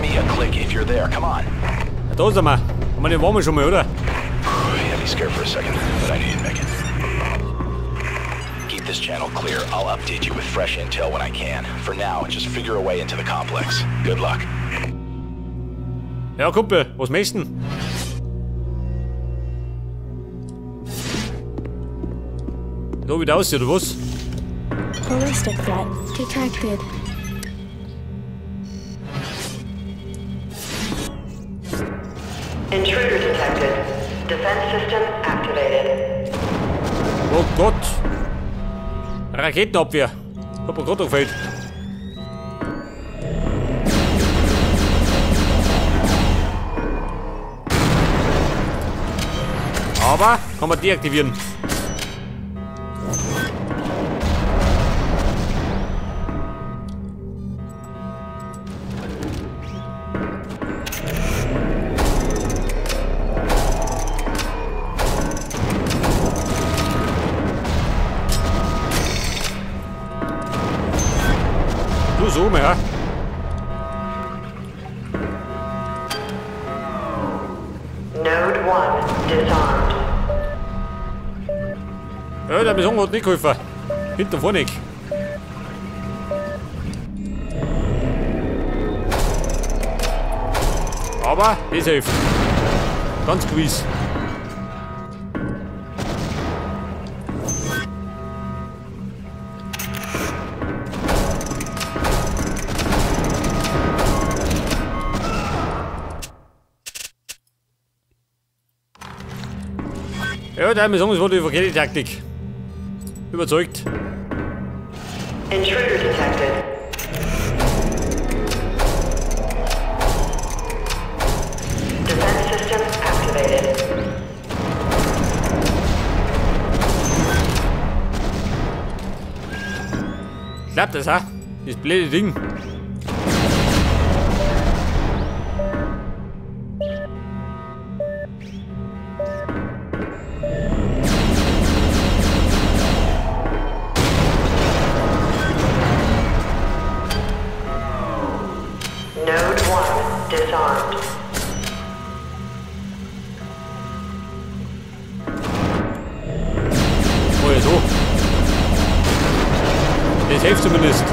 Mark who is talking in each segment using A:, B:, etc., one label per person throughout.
A: me a click if you're there. Come on.
B: Ja, da sind wir. Ich meine, den waren wir schon mal, oder?
A: You had me scared for a second, but I knew you'd make it. Keep this channel clear. I'll update you with fresh intel when I can. For now, just figure a way into the complex. Good luck.
B: Ja, Kumpel, was möchtest du denn? So wie aussieht, oder was?
C: Ballistic threat detected.
D: Intruder detected. Defense system activated.
B: Oh Gott! Raketenabwehr! Hat mir gerade gefällt. Aber kann man deaktivieren. So, ja.
D: Node 1 disarmed.
B: Ja, der Besorgung hat nicht geholfen. Hinter vorne. Aber das hilft. Ganz gewiss. Ja, da haben wir sagen, es war die verkehrte Taktik. Überzeugt.
D: Intruder detected. Defense system activated.
B: Klappt das, ha? Das blöde Ding.
D: Node 1 disarmed.
B: Oh ja, so. Das hilft zumindest.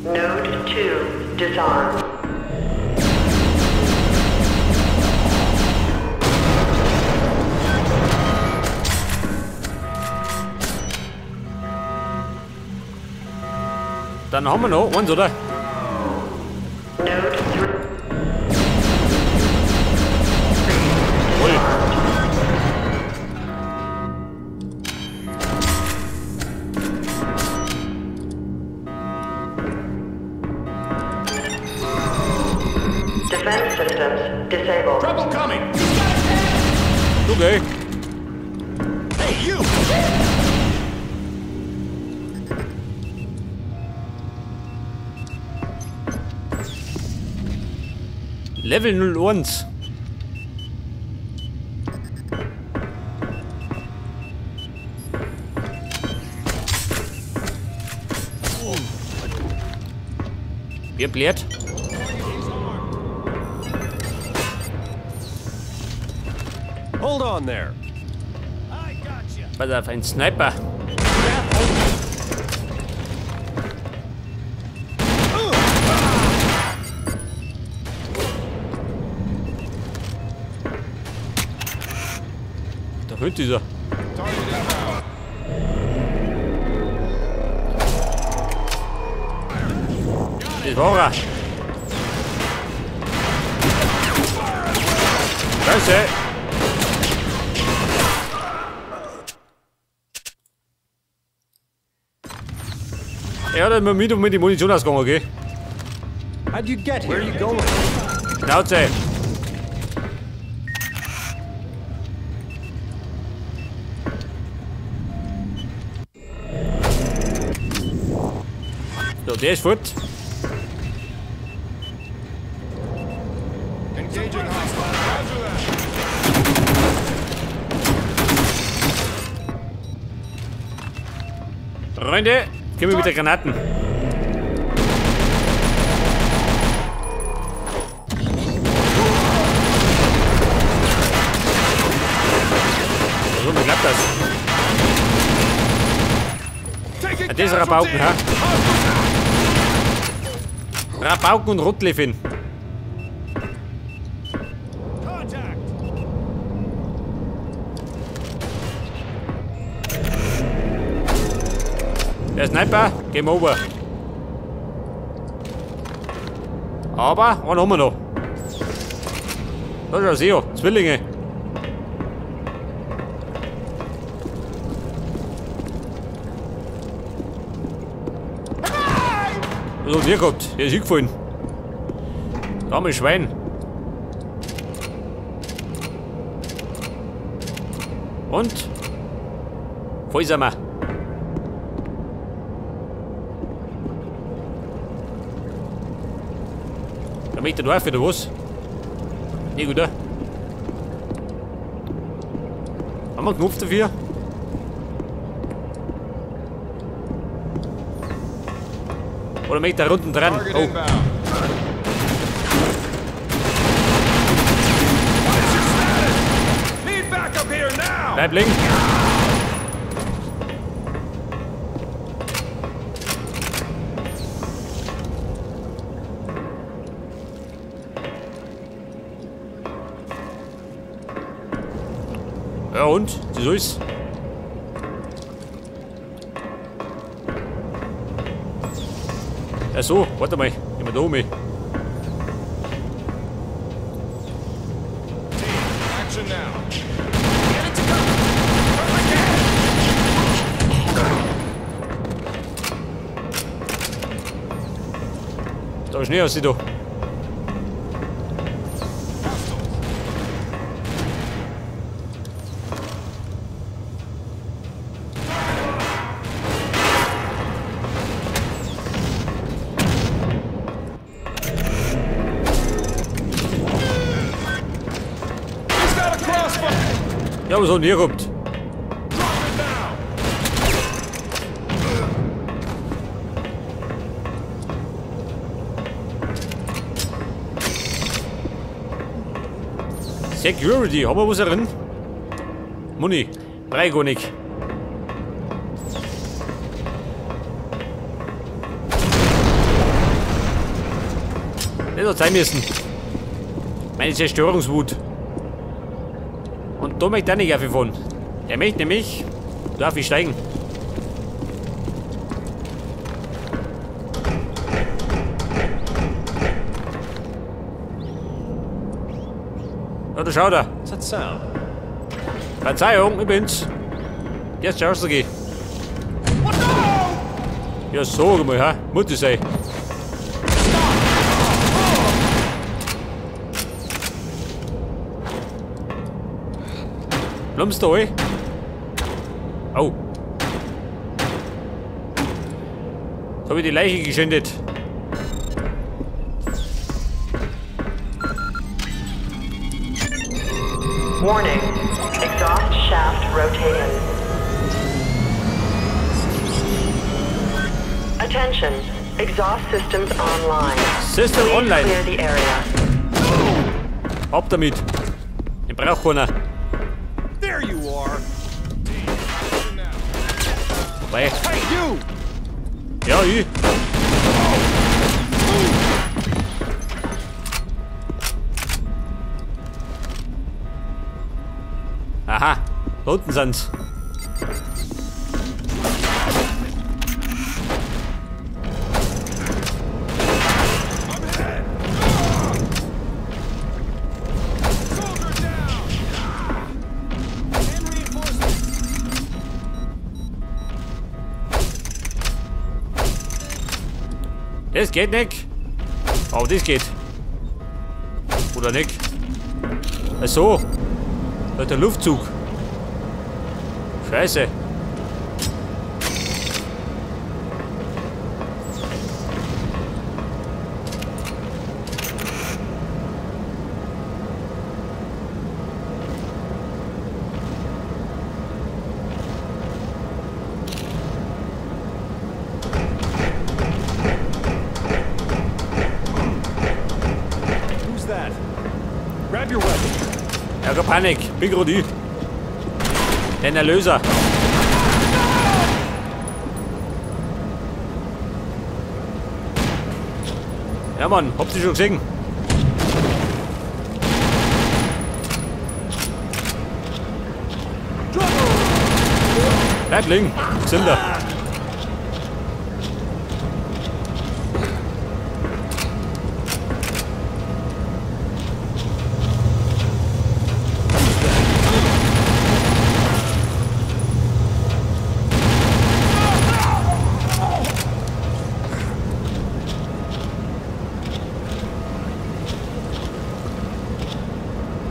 D: Node 2 disarmed.
B: Dann haben wir noch eins, oder?
D: Node 3.
B: Voll.
D: Defense systems disabled.
E: Trouble coming.
B: Okay.
E: Hey, you.
B: Level 01. Wer blärt?
E: Hold on there.
B: Pass auf, ein Sniper. Da hört dieser. Das war er. Scheiße. Er hat mir mit und mit die Munition ausgegangen, okay?
E: How'd you get here? Where are you going?
B: Schnauze! So, der ist fort. Freunde, gehen wir mit der Granaten. So, wie klappt das? Ah, das ist Rabauken, ha? Rabauken und Rotlefin. Der Sniper, Game over. Aber, einen haben wir noch. Da schau sie an, Zwillinge. Was hat der gehabt? Der ist hingefallen. Da haben wir Schwein. Und? Voll sind wir. Da möchte der Dorf oder was? Nee, gut, oder? Haben wir einen Knopf dafür? Oder möchte er unten dran? Oh. Bleib liegen! Ja und? So ist. Ja so, warte mal, gehen wir da um. Da ist Schnee aus, da. Ja, was hat denn hier gehabt? Security, haben wir was drin? Muni, brauch gar nicht. Das hat sein müssen. Meine Zerstörungswut. Und da möchte ich nicht auffahren. Der möchte nämlich, darf ich steigen. Ja, da schaut er. Verzeihung, ich bin's. Jetzt schaust du geh. Ja, sag mal, ha? Mutti sei. Plumpst du, ey? Au. Da hab ich die Leiche geschändet.
D: Warning. Exhaust shaft rotating. Attention. Exhaust systems online.
B: System online.
D: Clear the area.
B: Ab damit. Den braucht keiner.
E: There you are.
B: Vorbei.
E: Hey, you.
B: Ja, ich. Aha, da unten sind's. Das geht nicht. Aber das geht. Oder nicht? Ach so. Da ist der Luftzug. Scheiße. Panik, bin grad ich. Den Erlöser. Ja Mann, habt ihr schon gesehen? Bleib liegen, sind da.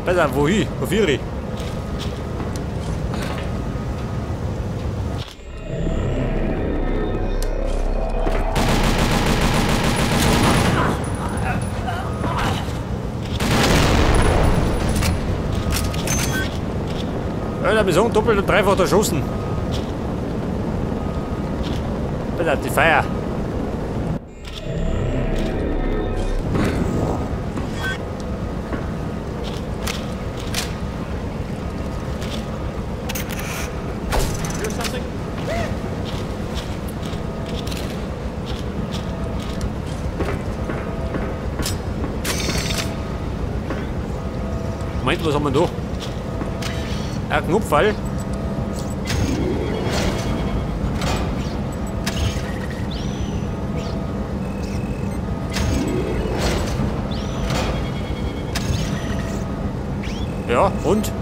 B: Pass auf, wohin? Wo ich? Ja, wir sagen doppelt und dreifach erschossen. Pass auf, die Feier. Moment, was haben wir da? Ein Knopffall. Ja, und?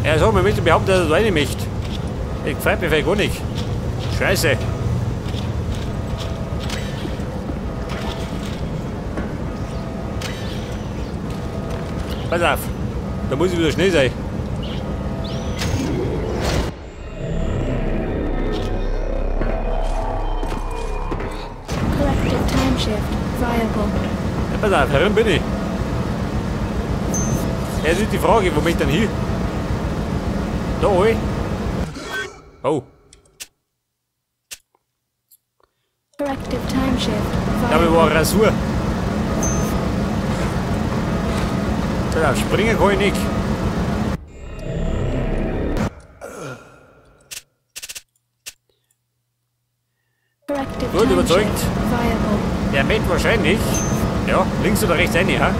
B: Ja, so, man möchte behaupten, dass er da rein möchte. Das gefällt mir vielleicht gar nicht. Scheiße. Pass auf, da muss ich wieder schnell sein.
C: Corrective time shift viable.
B: Ja, pass auf, herum bin ich. Ja, das ist die Frage, wo bin ich denn hin? Da, oi. Oh.
C: Corrective time shift
B: Da war eine Rasur. Ja, springen kann ich nicht. Gut, überzeugt. Der Met wahrscheinlich. Ja, links oder rechts rein, ja.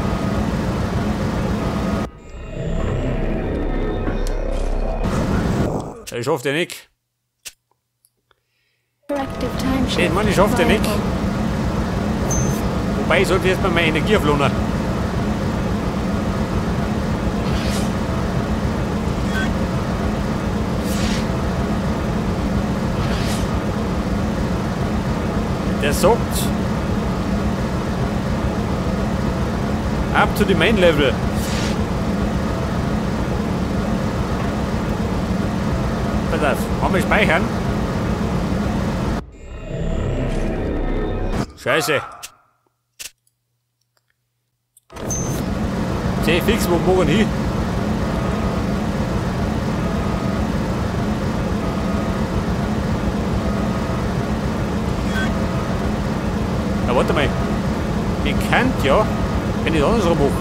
B: Ich hoffe, der nicht. Nee, Mann, ich hoffe, der nicht. Wobei, ich sollte jetzt mal meine Energie auflohnen. Der sagt, up to the main level. Pass auf, wollen wir speichern? Scheiße. Seh fix, wo morgen hin? Na, warte mal. Ich könnt ja, wenn ich es andersrum mache.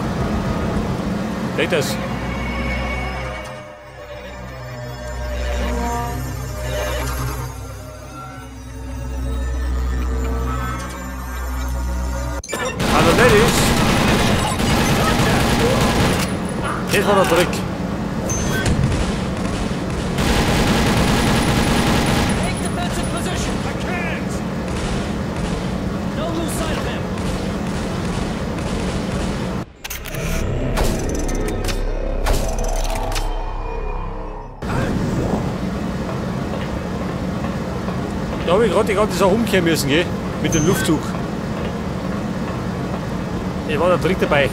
B: Geht das? Also das ist... Das war der Trick. Da habe ich gerade die ganze Sache umkehren müssen, gell? Mit dem Luftzug. Das war der Trick dabei.